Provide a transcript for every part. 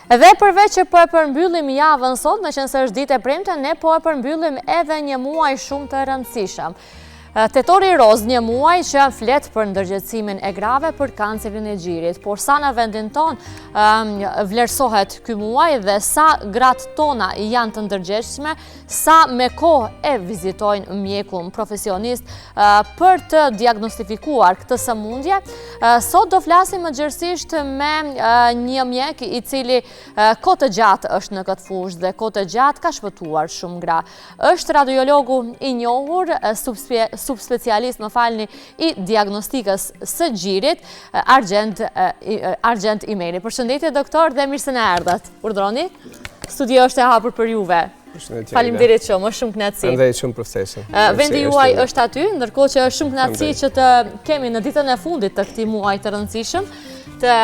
Dhe përveç që po e përmbyllim javën sot, meqenëse është ditë e premte, ne po e përmbyllim edhe një muaj shumë të rëndësishëm. Tetori rozë, një muaj që flet për ndërgjegjësimin e grave për kancerin e gjirit, por sa në vendin tonë vlerësohet ky muaj dhe sa gratë tona janë të ndërgjegjshme, sa me kohë e vizitojnë mjekun profesionist për të diagnostifikuar këtë sëmundje. Sot do flasim më gjerësisht me një mjek i cili kohë të gjatë është në këtë fushë dhe kohë të gjatë ka shpëtuar shumë gra. Është radiologu i njohur, subspecialist, më falni, i diagnostikës së gjirit, Argjend, Argjend Imeri. Përshëndetje, doktor, dhe mirë se na erdhët. Urdhëroni, studio është e hapur për juve. Faleminderit shumë, është shumë kënaqësi. Faleminderit shumë për ftesën. Vendi juaj është aty, ndërkohë që është shumë kënaqësi që të kemi në ditën e fundit të këtij muaji të rëndësishëm, të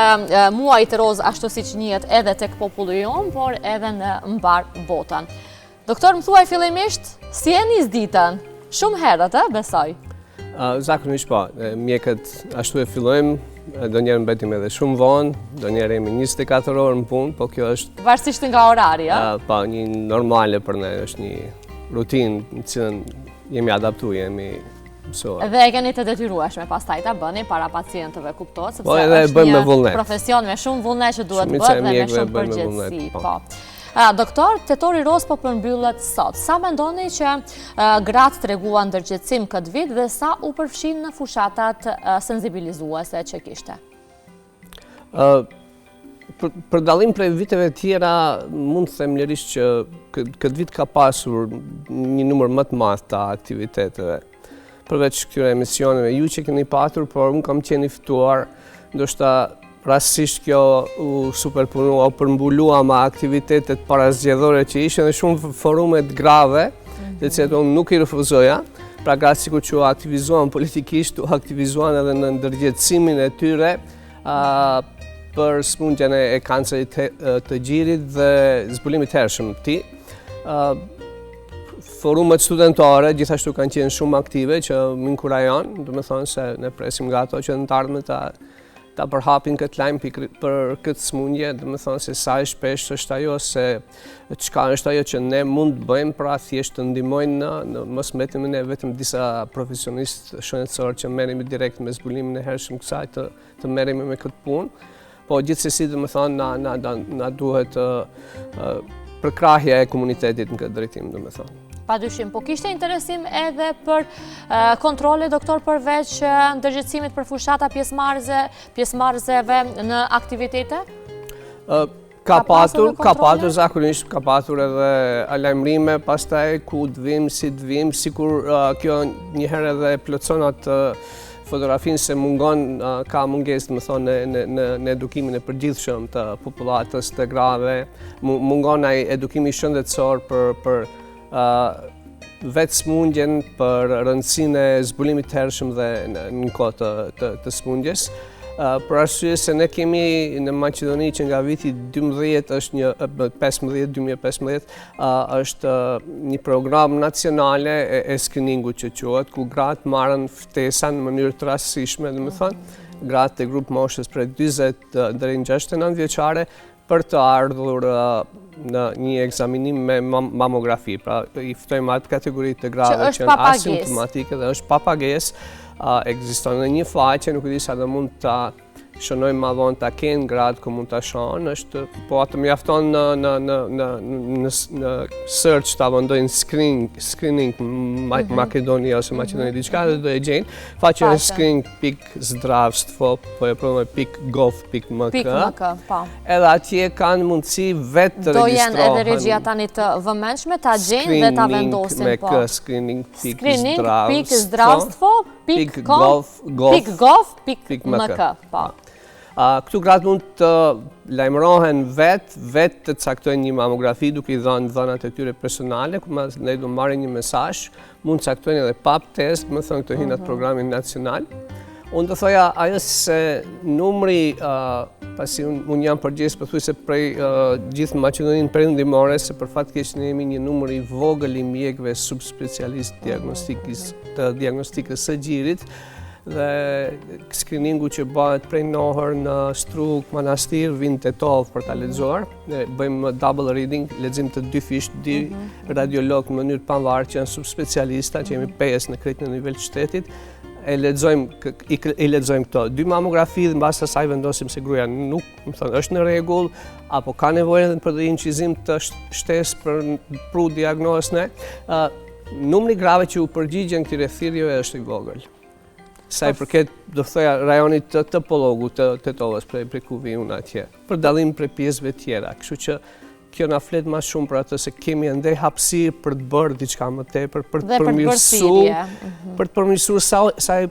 muajit rozë ashtu siç njihet edhe tek populli jonë, por edhe në mbarë botën. Doktor, më thuaj fillimisht, si e nis ditën? Shumë herët, ë, besoj. Zakonisht po, mjekët ashtu e fillojmë, ndonjëherë mbetim edhe shumë vonë, ndonjëherë jemi 24 orë në punë, po kjo është... Varësisht nga orari, ë? Po, një normale për ne, është një rutinë në cilën jemi adaptu, jemi mësuar. Dhe e keni të detyrueshme pastaj ta bëni para pacientëve, kuptohet, sepse po, edhe është një profesion me shumë vullnet që duhet bërë dhe me shumë përgjegjësi. Po. po. Doktor, tetori rozë po përmbyllet sot. Sa mendoni që gratë treguan ndërgjegjësim këtë vit dhe sa u përfshinë në fushatat sensibilizuese që kishte? Për dallim prej viteve tjera, mund të them lirisht që këtë vit ka pasur një numër më të madh të aktiviteteve. Përveç këtyre emisioneve, ju që keni patur, por unë kam qenë i ftuar, ndoshta rastësisht kjo u superpunua, u përmbulua me aktivitetet parazgjedhore që ishin dhe shumë forume të grave, të cilat unë nuk i refuzoja, pra gratë sikur që u aktivizuan politikisht, u aktivizuan edhe në ndërgjegjësimin e tyre, për sëmundjen e kancerit të gjirit dhe zbulimit të hershëm të tij. Forumet studentore gjithashtu kanë qenë shumë aktive që më inkurajon, domethënë se ne presim nga ato që në të ardhme ta ta përhapin këtë lajm për këtë sëmundje, domethënë se sa e shpeshtë është ajo, se çka është ajo që ne mund të bëjmë, pra thjesht të ndihmojnë në, në mos mbetemi ne vetëm disa profesionistë shëndetësorë që merremi direkt me zbulimin e hershëm kësaj të, të merremi me këtë punë. Po gjithsesi domethënë na, na, na, na duhet uh, përkrahja e komunitetit në këtë drejtim, domethënë. Pa dyshim, po kishte interesim edhe për kontrole, doktor, përveç ndërgjegjësimit për fushata pjesëmarrëseve në aktivitete? Ka patur, ka patur, zakonisht ka patur edhe lajmërime, pastaj ku të vim, si të vim, sikur kjo njëherë edhe plotëson atë fotografinë se mungon, ka mungesë, domethënë, në, në, në edukimin e përgjithshëm të popullatës, të grave, mungon ai edukimi shëndetësor për, për vetë sëmundjen, për rëndësinë e zbulimit të hershëm dhe në kohë të, të, të sëmundjes. Për arsye se ne kemi në Maqedoni që nga viti 12 është një 15 2015 është një program nacionale e, e skriningut që quhet ku gratë marrin ftesa në mënyrë të rastësishme, domethënë gratë e grup moshës prej 40 deri në 69 vjeçare për të ardhur në një ekzaminim me mamografi. Pra, i ftojmë atë kategori të grave që janë asimptomatike dhe është pa pagesë. Ekziston edhe një faqe, nuk e di sa do mund ta shënojmë ma vonë ta kenë gratë ku mund ta shohin, është po atë mjafton në në në në në në search ta vendojnë screening screening mhm. Makedonia ose Maqedoni mhm. diçka dhe do e gjejnë. Faqja është screening zdravstvo, po e provoj pikë gov, pikë mk. Pikë mk, po. Edhe atje kanë mundësi vetë të registrohen. Do jenë edhe regjia tani të vëmendshme, ta gjejnë dhe ta vendosin, po. Me k, screening pikë zdravstvo, pikë zdravstvo, pikë gov, pikë gov, pikë mk, po. Këtu gratë mund të lajmërohen vetë, vetë të caktojnë një mamografi duke i dhënë dhënat e tyre personale, ku ne do marrin një mesazh, mund të caktojnë edhe pap test, domethënë këto hyjnë atë mhm. programin nacional. Unë do thoja ajo se numri, pasi unë jam përgjegjës pothuajse prej gjithë Maqedoninë Perëndimore, se për fat keq ne jemi një numër i vogël i mjekëve subspecialistë diagnostikës, të diagnostikës së gjirit, Dhe skriningu që bëhet prej në Ohër në Strugë, Manastir, vijnë Tetovë për ta mhm. lexuar. Ne bëjmë double reading, lexim të dyfishtë, dy mm -hmm. radiologë në mënyrë të pavarur që janë subspecialista, që jemi mhm. pesë në krejt në nivel të shtetit, e lexojmë i, i lexojmë këto. Dy mamografi dhe mbas asaj vendosim se gruaja nuk, me thënë, është në rregull apo ka nevojë edhe për një incizim të shtesë për pru diagnozë ne. Uh, numri i grave që u përgjigjen këtyre thirrjeve është i vogël. Sa i po. përket, do thoja, rajonit të, të Pollogut, të Tetovës, prej, prej ku vij unë atje, për dallim prej pjesëve tjera. Kështu që kjo na flet ma shumë për atë se kemi ende hapësirë për të bërë diçka më tepër, për të përmirësu, mhm. për të përmirësu sa, sa i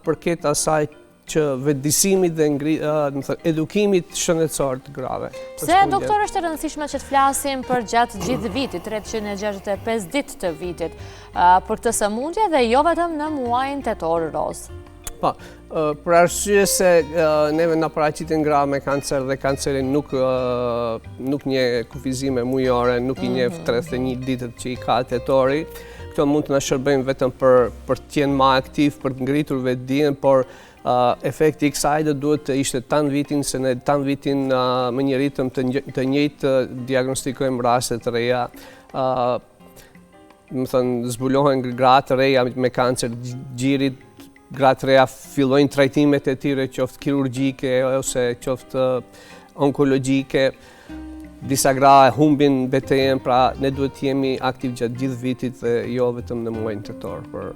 përket asaj që vetëdijesimit dhe ngri, thënë, edukimit shëndetësor të grave. Pse, doktor, është e rëndësishme që të flasim për gjatë gjithë vitit, 365 ditë të vitit, për këtë sëmundje dhe jo vetëm në muajin tetor rozë? Po, për arsye se neve na paraqiten gra me kancer dhe kanceri nuk, nuk njeh kufizime mujore, nuk i njeh 31 mhm. ditët që i ka tetori, këto mund të na shërbejnë vetëm për, për të qenë ma aktiv, për të ngritur vetëdijen, por uh, efekti i kësaj do duhet të ishte tanë vitin, se ne tanë vitin uh, me një ritëm të, të njëjtë diagnostikojmë raste të reja. Uh, me thënë, zbulohen gra të reja me kancer gjirit, gra të reja fillojnë trajtimet e tyre, qoftë kirurgjike ose qoftë onkologjike. Disa gra e humbin betejën, pra ne duhet të jemi aktiv gjatë gjithë vitit dhe jo vetëm në muajin tetor për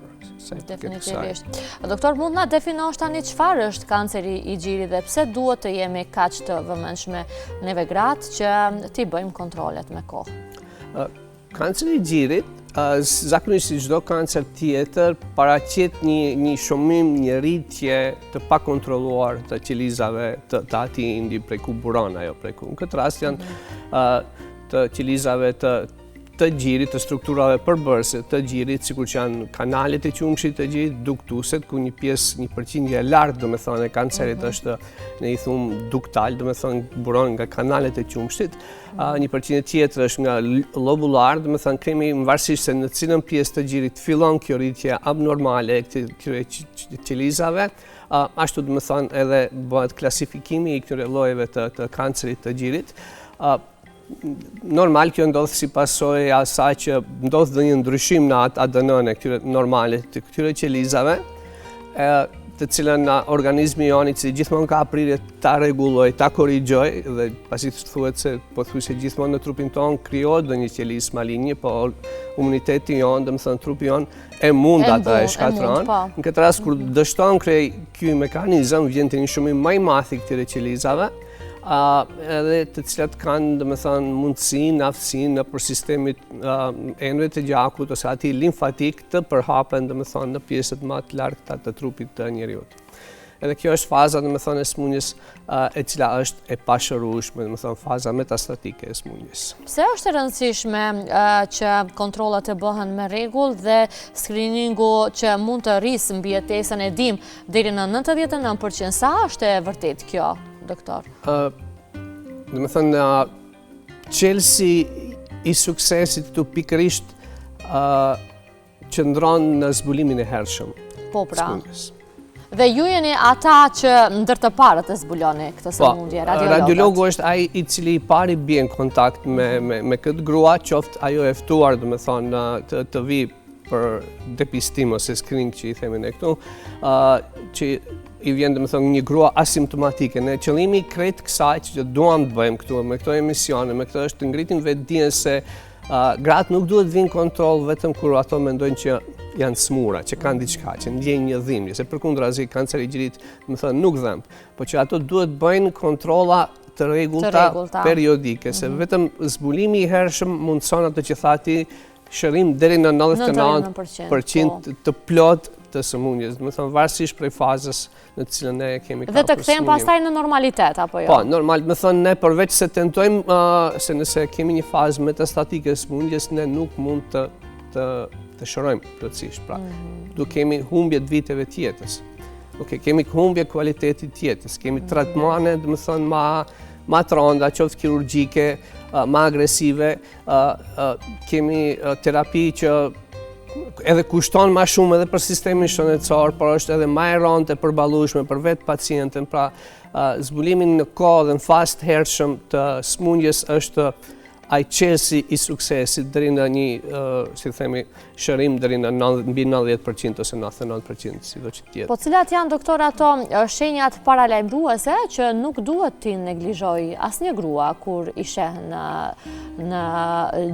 sa i përket kësaj. Definitivisht. Doktor, mund na definosh tani çfarë është kanceri i gjirit dhe pse duhet të jemi kaq të vëmendshme neve gratë që t'i bëjmë kontrolet me kohë? Kanceri i gjirit, zakonisht si çdo kancer tjetër, paraqet një, një shumim, një rritje të pakontrolluar të qelizave të, të atij indi prej ku buron ajo, prej ku. Në këtë rast janë të qelizave të, të gjirit, të strukturave përbërëse të gjirit, sikur që janë kanalet e qumështit të gjirit, duktuset, ku një pjesë, një përqindje e lartë, domethënë, e kancerit mhm. është, ne i thumë duktal, domethënë, buron nga kanalet e qumështit, Një përqindje tjetër është nga lobular, domethënë kemi varësisht se në cilën pjesë të gjirit fillon kjo rritje abnormale e këtyre qelizave, ashtu domethënë edhe bëhet klasifikimi i këtyre llojeve të, të kancerit të gjirit. Normal kjo ndodh si pasojë e asaj që ndodh ndonjë ndryshim në atë ADN-në e këtyre normale të këtyre qelizave, të cilën organizmi jonë i cili gjithmonë ka prirje ta rregullojë, ta korrigjojë dhe pasi thuhet se pothuajse gjithmonë në trupin tonë krijohet ndonjë qelizë malinje, po imuniteti jonë, domethënë trupi jonë e mund atë e shkatërron. Po. Në këtë rast kur dështon krejt ky mekanizëm vjen te një shumim më i madh i këtyre qelizave, a edhe të cilat kanë, domethënë, mundësinë, aftësinë nëpër sistemit enëve të gjakut ose atij limfatik të përhapen, domethënë, në pjesët më të largëta të trupit të njeriut. Edhe kjo është faza, domethënë, e sëmundjes e cila është e pashërueshme, domethënë, faza metastatike e sëmundjes. Pse është e rëndësishme që kontrollat të bëhen me rregull dhe skriningu që mund të rrisë mbijetesën e dim deri në 99%, sa është e vërtetë kjo, doktor? Domethënë, çelësi i suksesit këtu pikërisht qëndron në zbulimin e hershëm. Po pra. Dhe ju jeni ata që ndër të parët e zbuloni këtë po, sëmundje, radiologët. Radiologu është ai i cili i pari bie në kontakt me, me, me këtë grua, qoftë ajo e ftuar, domethënë, të, të vijë për depistim ose screening që i themi ne këtu, që i vjen domethënë një grua asimptomatike. Ne qëllimi i krejt kësaj që duam të bëjmë këtu me këto emisione, me këto është të ngritim vetëdijen se gratë nuk duhet të vijnë kontroll vetëm kur ato mendojnë që janë smura, që kanë diçka, që ndjejnë një dhimbje, se përkundrazi kanceri i gjirit, domethënë nuk dhemb, po që ato duhet bëjnë kontrolla të rregullta periodike, se mhm. vetëm zbulimi i hershëm mundëson atë që thatë ti shërim deri në 99% po. të plotë të sëmundjes, domethënë varësisht prej fazës në të cilën ne kemi kapur. Dhe të kthehen pastaj në normalitet, apo jo? Po, normal, domethënë ne përveç se tentojmë se nëse kemi një fazë metastatike të sëmundjes, ne nuk mund të, të, të shërojmë plotësisht, pra, mm do kemi humbje të viteve të jetës. Ok, kemi humbje kualitetit të jetës, kemi mm -hmm. tratmane, domethënë, ma, ma të rënda, qoftë kirurgjike, ma agresive, kemi terapi që edhe kushton ma shumë edhe për sistemin shëndetësor, por është edhe ma e rëndë e përballueshme për vetë pacienten, pra zbulimin në kohë dhe në fazë të hershëm të sëmundjes është ai çelësi i suksesit deri në një, si themi, shërim deri në mbi 90% ose 99%, sido që të jetë. Po cilat janë doktor ato shenjat paralajmëruese që nuk duhet t'i neglizhojë asnjë grua kur i sheh në në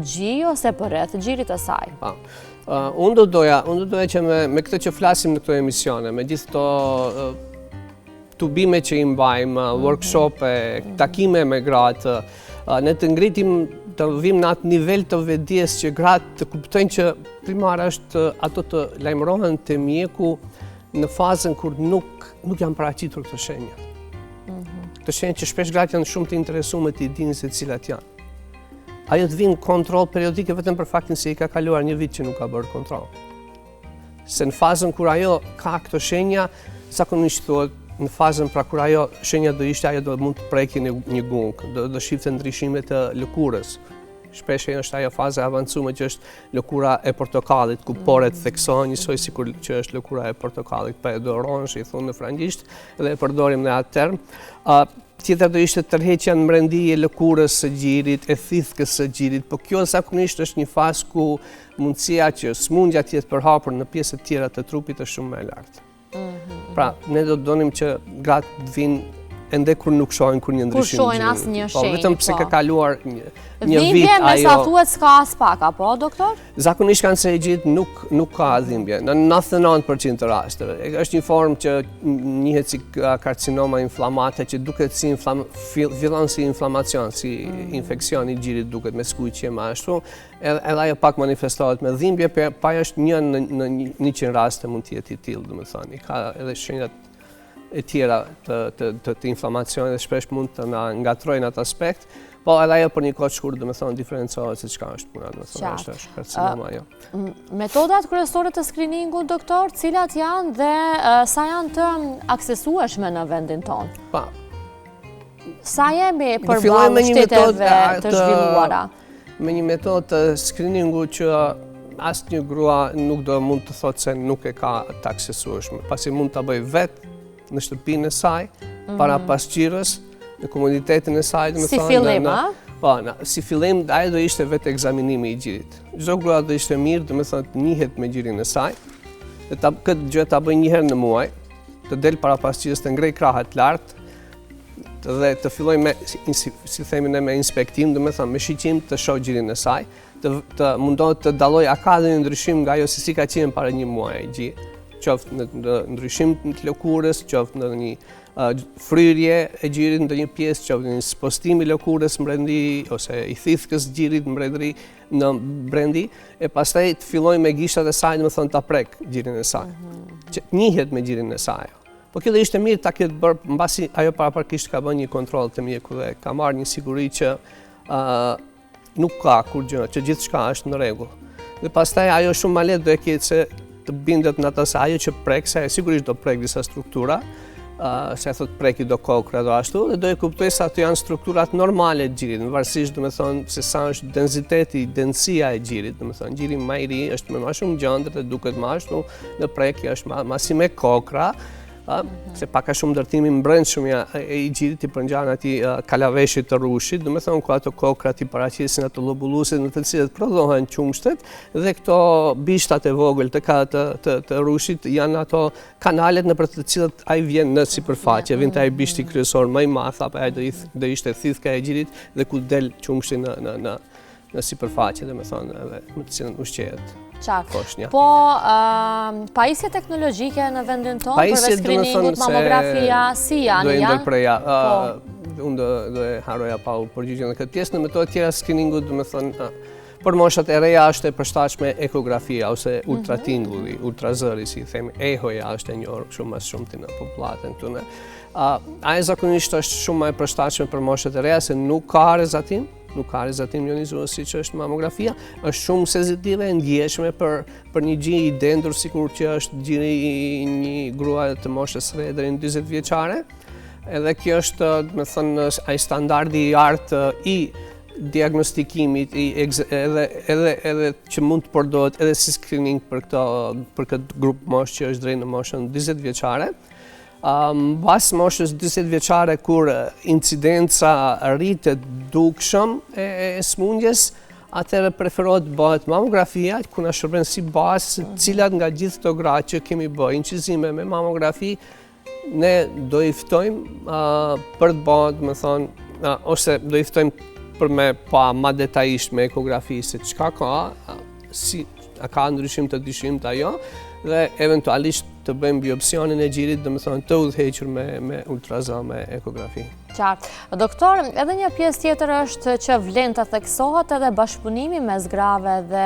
gji ose përreth gjirit të saj? Pa. Unë do doja, unë do doja që me, me këtë që flasim në këto emisione, me gjithë këto tubime që i mbajmë, mhm. workshope, takime me gratë, ne të ngritim të vim në atë nivel të vetëdijes që gratë të kuptojnë që primare është ato të lajmërohen te mjeku në fazën kur nuk, nuk janë paraqitur këto shenja. Mhm. Këto shenja që shpesh gratë janë shumë të interesume t'i dinë se cilat janë. Ajo të vijë në kontroll periodike vetëm për faktin se i ka kaluar një vit që nuk ka bërë kontroll. Se në fazën kur ajo ka këto shenja, zakonisht thuhet në fazën pra kur ajo shenja do ishte, ajo do mund të prekë një, një gungë, do, do shifte ndryshime të lëkurës. Shpesh është ajo faza e avancume që është lëkura e portokallit, ku poret mm. theksohen njësoj sikur që është lëkura e portokallit, peau d'orange i thonë në frëngjisht dhe e përdorim në atë term. Uh, tjetër do ishte tërheqja në brendi e lëkurës së gjirit, e thithkës së gjirit, po kjo zakonisht është një fazë ku mundësia që sëmundja të jetë përhapur në pjesët tjera të trupit është shumë më e lartë. Mhm. Pra, ne do të donim që gratë të vijnë ende kur nuk shohin kurrnjë ndryshim. Kur shohin asnjë po, shenjë. Vetëm pse po. ka kaluar një, një vit ajo... Dhimbje me sa thuhet s'ka aspak, apo, doktor? Zakonisht kanceri i gjirit nuk, nuk ka dhimbje, në 99% të rasteve. është një formë që njihet si karcinoma inflamate, që duket si inflam, fillon si inflamacion, si mm. infeksion i gjirit duket me skuqje ma ashtu, Edhe edhe ajo pak manifestohet me dhimbje, po ajo është një në në 100 raste mund të jetë i tillë, domethënë, i ka edhe shenjat e tjera të të të, të inflamacionit dhe shpesh mund të na ngatërrojnë atë aspekt, po edhe ajo për një kohë të shkurtër, domethënë, diferencohet se çka është puna, domethënë, është është karcinoma ajo. Metodat kryesore të skriningut, doktor, cilat janë dhe sa janë të aksesueshme në vendin tonë? Pa. Sa jemi përballë shteteve të zhvilluara? Me një metodë të skriningu që asnjë grua nuk do mund të thotë se nuk e ka të aksesueshme, pasi mund ta bëjë vetë në shtëpinë e saj, mhm. para pasqyrës, në komunitetin e saj, domethënë. Si fillim, a? Po, si fillim, ajo do ishte vetë ekzaminimi i gjirit. Çdo grua do ishte mirë, domethënë, të njihet me gjirin e saj, dhe ta, këtë gjë ta bëjë një herë në muaj, të del para pasqyrës të ngrejë krahët lart, dhe të fillojë me, si, si themi ne, me inspektim, domethënë, me shiqim të shohë gjirin e saj, të, të mundohet të dallojë a ka dhe një ndryshim nga ajo se si ka qenë para një muaji gji, qoftë në, në ndryshim të lëkurës, qoftë në një uh, fryrje e gjirit në një pjesë, qoftë në një spostim i lëkurës mbrendi, ose i thithkës gjirit mbrendi, në brendi, e pastaj të fillojë me gishtat e saj, domethënë ta prekë gjirin e saj. Mm -hmm. Që njihet me gjirin e saj. Po kjo do ishte mirë ta ketë bërë mbasi ajo paraprakisht ka bërë një kontroll te mjeku dhe ka marrë një siguri që uh, nuk ka kurgjë, që gjithçka është në rregull. Dhe pastaj ajo shumë ma lehtë do e ketë se të bindet në atë se ajo që prek, se ajo sigurisht do prek disa struktura, uh, se thot preki do kokra do ashtu, dhe do e kuptojë se ato janë strukturat normale të gjirit, në varësisht domethënë se sa është densiteti, dendësia e gjirit, domethënë gjiri ma i ri është me ma shumë gjëndër dhe duket ma ashtu, në prekje është ma, ma si me kokra, a, se pak a shumë ndërtimi i mbrendshëm i gjirit i përngjan atij kalaveshit të rrushit, domethënë ku ato kokrat i paraqesin ato lobuluset në të cilët prodhohen qumështet, dhe këto bishtat e vogël të, ka, të, të, të rrushit janë ato kanalet nëpër të cilët ai vjen në sipërfaqe, vjen te ai bishti kryesor më i madh, apo ai do, do ishte thithka e gjirit dhe ku del qumështi në, në, në, në sipërfaqe, domethënë, edhe me të cilën ushqehet. Qartë. Foshnja. Po, pajisje teknologjike në vendin tonë, përveç skriningut, mamografia, si janë, Do e ndërpreja, po. unë do, do e harroja pa u përgjigjur në këtë pjesë, në metodat tjera skriningut, domethënë, për moshat e reja është e përshtatshme ekografia ose mhm. ultratingulli, ultrazëri, si i themi, ehoja është e njohur shumë më shumë në popullatën këtu në. Ajo zakonisht është shumë më e përshtatshme për moshat e reja se nuk ka rrezatim, nuk ka rrezatim jonizues siç është mamografia, është shumë sensitive e ndjeshme për për një gji i dendur sikur që është gjiri i një gruaje të moshës re deri në 40 vjeçare. Edhe kjo është, domethënë, ai standardi i artë i diagnostikimit i edhe edhe edhe që mund të përdoret edhe si screening për këto për këtë grup moshë që është drejt në moshën 40 vjeçare. Mbas moshës 40 vjeçare kur incidenca rritet dukshëm e, e sëmundjes, atëherë preferohet të bëhet mamografia, ku na shërben si bazë, cilat nga gjithë këto gra që kemi bë incizime me mamografi, ne do i ftojmë për të bërë, domethënë, ose do i ftojmë për me pa ma detajisht me ekografi se çka ka, si, a ka ndryshim të dyshimtë a jo, dhe eventualisht të bëjmë biopsionin e gjirit, domethënë të udhëhequr me, me ultraza, me ekografi. Qartë. Doktor, edhe një pjesë tjetër është që vlen të theksohet edhe bashkëpunimi mes grave dhe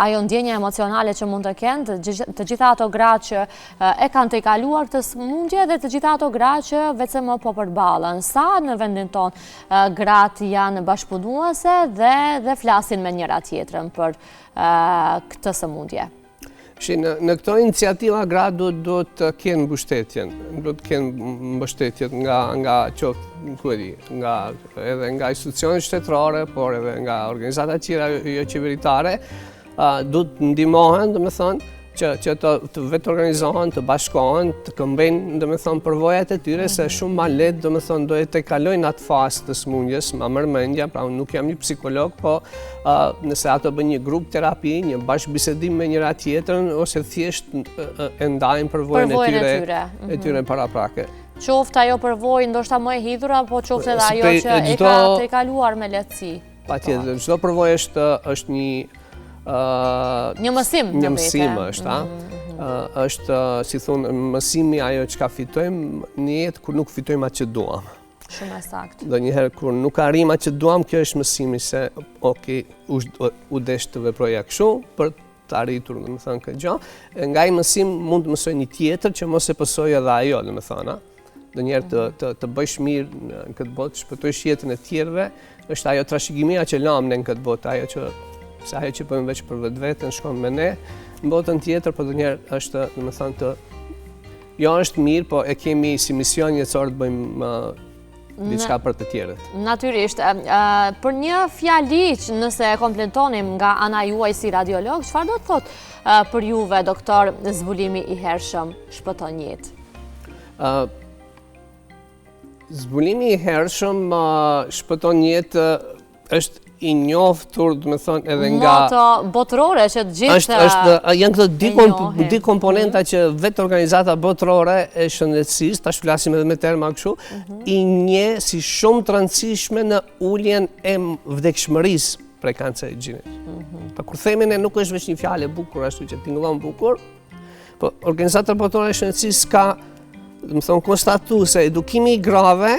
ajo ndjenja emocionale që mund të kenë, të gjitha ato gra që e kanë tejkaluar këtë sëmundje dhe të gjitha ato gra që veçse më po përballen. Sa në vendin tonë gratë janë bashkëpunuese dhe, dhe flasin me njëra tjetrën për këtë sëmundje? Shi, në, në këto iniciativa gratë duhet duhet të kenë mbështetjen, duhet të kenë mbështetjen nga nga qoftë ku e di, nga edhe nga institucionet shtetërore, por edhe nga organizata tjera jo qeveritare, uh, duhet të ndihmohen, domethënë, që që të, të vetorganizohen, të bashkohen, të këmbejnë, domethënë, përvojat e tyre, se mhm. shumë ma lehtë, domethënë, do e tejkalojnë atë fazë të sëmundjes, ma merr mendja, pra unë nuk jam një psikolog, po uh, nëse ato bëjnë një grup terapi, një bashkëbisedim me njëra tjetrën, ose thjesht e ndajnë përvojën e tyre, e tyre, e tyre mhm. paraprake. Qoftë ajo përvojë ndoshta më e hidhur, apo qoftë edhe ajo që e ka tejkaluar me lehtësi. Patjetër, çdo përvojë është është një një mësim një mësim është, a? Mhm, mhm. Është, si thonë, mësimi ajo çka fitojmë në jetë kur nuk fitojmë atë që duam. Shumë e saktë. Ndonjëherë kur nuk arrijmë atë që duam, kjo është mësimi se ok, u, u desh të veproja kështu për të arritur, domethënë këtë gjë. Nga ai mësim mund të mësojë një tjetër që mos e pësojë edhe ajo, domethënë, a? Ndonjëherë të, të, të bëjsh mirë në këtë botë, të shpëtojsh jetën e tjerëve, është ajo trashëgimia që lamë ne në këtë botë, ajo që, se ajo që bëjmë veç për vetveten, shkon me ne, në botën tjetër, po ndonjëherë është, domethënë, të, jo është mirë, po e kemi si mision jetësor të bëjmë diçka për të tjerët. Natyrisht, për një fjali që nëse e kompletonim nga ana juaj si radiolog, çfarë do të thotë për juve, doktor, zbulimi i hershëm shpëton jetë? Zbulimi i hershëm shpëton jetë është i njoftur, domethënë, edhe nga... Moto botërore që të gjithë është, është, janë këto dy, komp, dy komponenta mhm. që vetë organizata botërore e shëndetësisë, tash flasim edhe me terma kështu, mhm. i njeh si shumë të rëndësishme në uljen e vdekshmërisë prej kancerit të gjirit. Mhm. Pa kur themi ne nuk është veç një fjalë e bukur, ashtu që tingëllon bukur, Po, Organizata Botërore e Shëndetësisë ka, domethënë, konstatu se edukimi i grave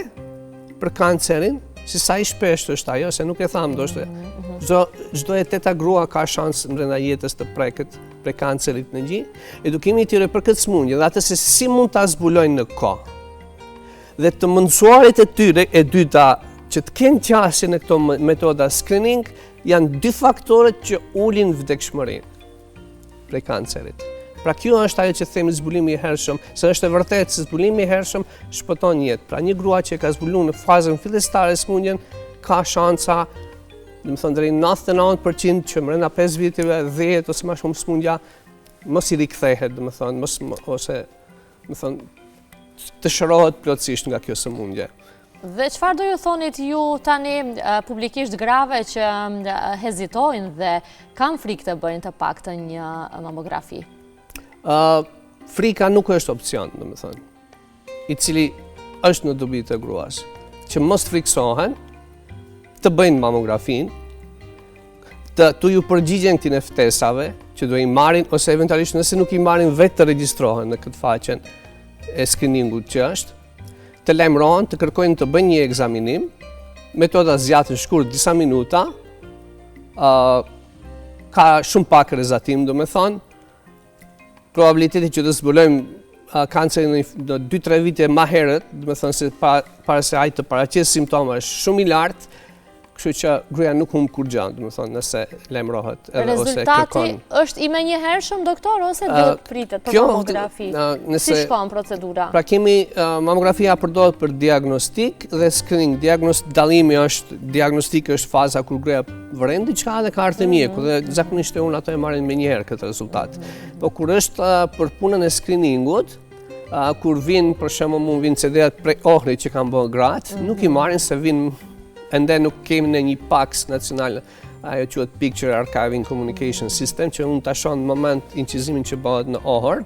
për kancerin, si sa i shpeshtë është ajo, se nuk e thamë, ndoshta, mhm, mhm. çdo, çdo e teta grua ka shans mbrenda jetës të preket prej kancerit në gji, edukimi i tyre për këtë sëmundje dhe atë se si mund ta zbulojnë në kohë. Dhe të mundësuarit e tyre, e dyta, që të kenë qasje në këto metoda screening, janë dy faktorët që ulin vdekshmërinë. prej kancerit. Pra kjo është ajo që themi zbulimi i hershëm, se është e vërtetë se zbulimi i hershëm shpëton jetë. Pra një grua që e ka zbuluar në fazën fillestare sëmundjen ka shansa, domethënë deri 99% që mrenda 5 viteve, 10 ose më shumë sëmundja mos i rikthehet, domethënë, mos ose domethënë të shërohet plotësisht nga kjo sëmundje. Dhe çfarë do ju thonit ju tani publikisht grave që hezitojnë dhe kanë frikë të bëjnë të paktën një mamografi? Frika nuk është opcion, domethënë, i cili është në dobi të gruas, që mos të frikësohen, të bëjnë mamografinë, të të ju përgjigjen këtyne ftesave, që do i marrin, ose eventualisht nëse nuk i marrin vetë të regjistrohen në këtë faqen e screeningut që është, të lajmërohen, të kërkojnë të bëjnë një ekzaminim, metoda zgjatin shkurt disa minuta, uh, ka shumë pak rrezatim, domethënë, probabiliteti që të zbulojmë uh, kancerin në 2-3 vite ma herët, domethënë se pa, para se ai të paraqesë simptoma është shumë i lartë. Kështu që gruaja nuk humb kurrgjë, domethënë nëse lajmërohet edhe ose kërkon. Rezultati është i menjëhershëm doktor ose duhet të pritet për mamografi? Si shkon procedura? Pra kemi mamografia përdoret për diagnostik dhe screening. Diagnost dallimi është diagnostik është faza kur gruaja vëren diçka dhe ka ardhur te mjeku mhm. dhe zakonisht unë ato e marrin menjëherë këtë rezultat. Mhm. Po kur është për punën e screeningut, kur vijnë, për shembull, mund vijnë CD-at prej Ohrit që kanë bërë gratë, mhm. nuk i marrin se vijnë ende nuk kemi në një PACS nacional, ajo quhet Picture Archiving Communication System, që unë ta shoh në moment incizimin që bëhet në Ohër,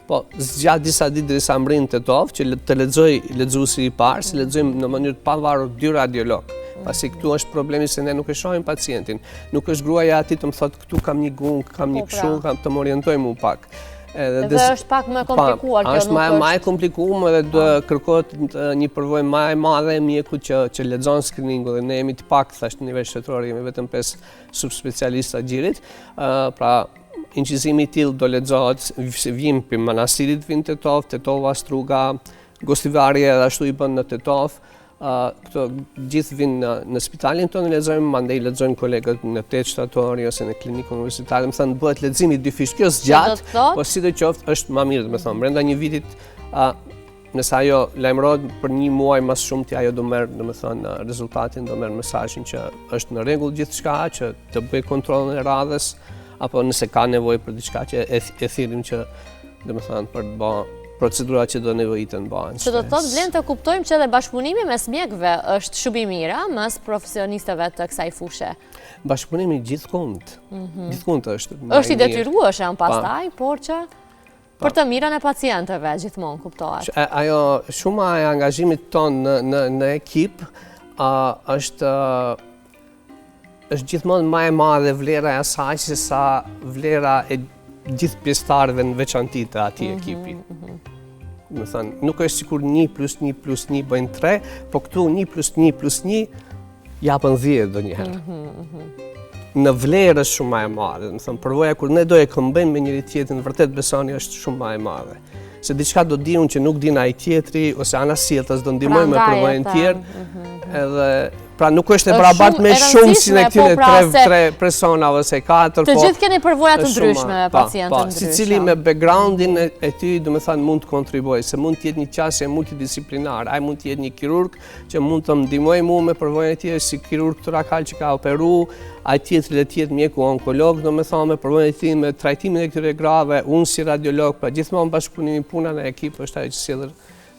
po zgjat disa ditë derisa mbërrin në Tetovë, që të lexojë lexuesi i parë, se lexojmë në mënyrë të pavarur dy radiologë. Pasi këtu është problemi se ne nuk e shohim pacientin. Nuk është gruaja aty të më thotë këtu kam një gungë, kam një po, pra. kështu, kam të më orientojë mu pak. Edhe është pak më e komplikuar kjo, është më e komplikuar edhe do kërkohet një përvojë më e madhe e mjekut që që lexon screeningun dhe ne jemi të pak thashë në nivel shtetëror jemi vetëm 5 subspecialistë të gjirit. Pra incizimi i tillë do lexohet, vijmë prej Manastirit vijnë Tetovë, Tetova, Struga, Gostivari edhe ashtu i bën në Tetovë. Këto gjithë vijnë në, në spitalin tonë lexojmë, mandej lexojnë kolegët në 8 shtatori ose në klinikën universitare, domethënë bëhet leximi dyfish. Kjo zgjat, po sidoqoftë është më mirë, domethënë brenda një vitit a nëse ajo lajmërohet për një muaj më së shumti ajo do merr, domethënë rezultatin, do merr mesazhin që është në rregull gjithçka, që të bëjë kontrollin e radhës apo nëse ka nevojë për diçka që e, e thirrim që domethënë për të bë procedurat që do nevojiten bëhen. Që do të thotë vlen të kuptojmë që edhe bashkëpunimi mes mjekëve është shumë i mirë, mes profesionistëve të kësaj fushe. Bashkëpunimi gjithkund, mhm. gjithkund është. Është i detyrueshëm pastaj, por që për të mirën e pacientëve gjithmonë kuptohet. Ajo shuma e angazhimit tonë në në në ekip është është gjithmonë ma e madhe vlera e asaj se sa vlera e gjithë pjesëtarëve në veçanti të atij mhm, ekipi. Mm -hmm. Domethënë, nuk është sikur 1 plus 1 plus 1 bëjnë 3, po këtu 1 plus 1 plus 1 japën 10 ndonjëherë. Mm -hmm. Në vlerë është shumë ma e madhe, domethënë, përvoja kur ne do e këmbejmë me njëri tjetrin, vërtet besoni është shumë ma e madhe. Se diçka do di unë që nuk din ai tjetri, ose anasjelltas do ndihmoj me përvojën tjetër, mhm, edhe Pra nuk është e barabartë me shumësin e këtyre po pra, tre, tre personave ose katër. Të po gjithë keni përvoja të ndryshme me pacientë të ndryshme. Secili me backgroundin e tij, domethënë, mund të kontribuojë, se mund të jetë një qasje multidisciplinare, ai mund të jetë një kirurg që mund të ndihmojë mu me përvojën e tij si kirurg torakal që ka operu, ai tjetri le të jetë mjeku onkolog, domethënë, me përvojën e tij me trajtimin e këtyre grave, unë si radiolog, pra gjithmonë bashkëpunimi puna në ekip është ajo që sjell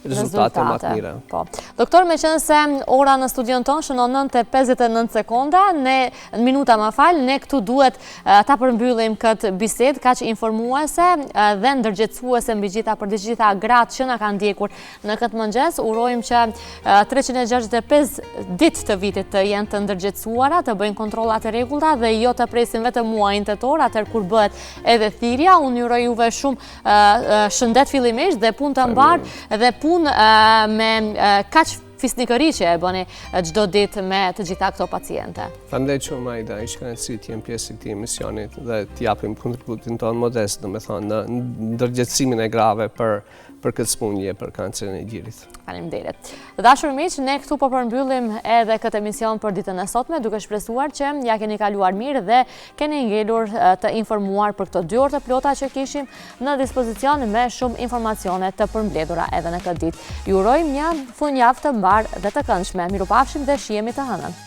rezultate më të mira. Po. Doktor, meqenëse ora në studion tonë shënon 9.59 sekonda, ne, në minuta më fal, ne këtu duhet ta përmbyllim këtë bisedë, kaq informuese dhe ndërgjegjësuese mbi gjitha për të gjitha gratë që na kanë ndjekur në këtë mëngjes, urojmë që 365 ditë të vitit të jenë të ndërgjegjësuara, të bëjnë kontrollat e rregullta dhe jo të presin vetëm muajin tetor, atëherë kur bëhet edhe thirrja, unë ju uroj juve shumë shëndet fillimisht dhe punë të mbarë dhe punë me kaq fisnikëri që e bëni çdo ditë me të gjitha këto paciente. Faleminderit shumë Aida, ishte kënaqësi të jem pjesë e këtij emisionit dhe të japim kontributin tonë modest, domethënë në ndërgjegjësimin e grave për për këtë sëmundje, për kancerin e gjirit. Faleminderit. Të dashur miq, ne këtu po përmbyllim edhe këtë emision për ditën e sotme, duke shpresuar që ia keni kaluar mirë dhe keni ngelur të informuar për këto dy orë të plota që kishim në dispozicion me shumë informacione të përmbledhura edhe në këtë ditë. Ju urojmë një fundjavë të mbarë dhe të këndshme. Mirupafshim dhe shihemi të hënën.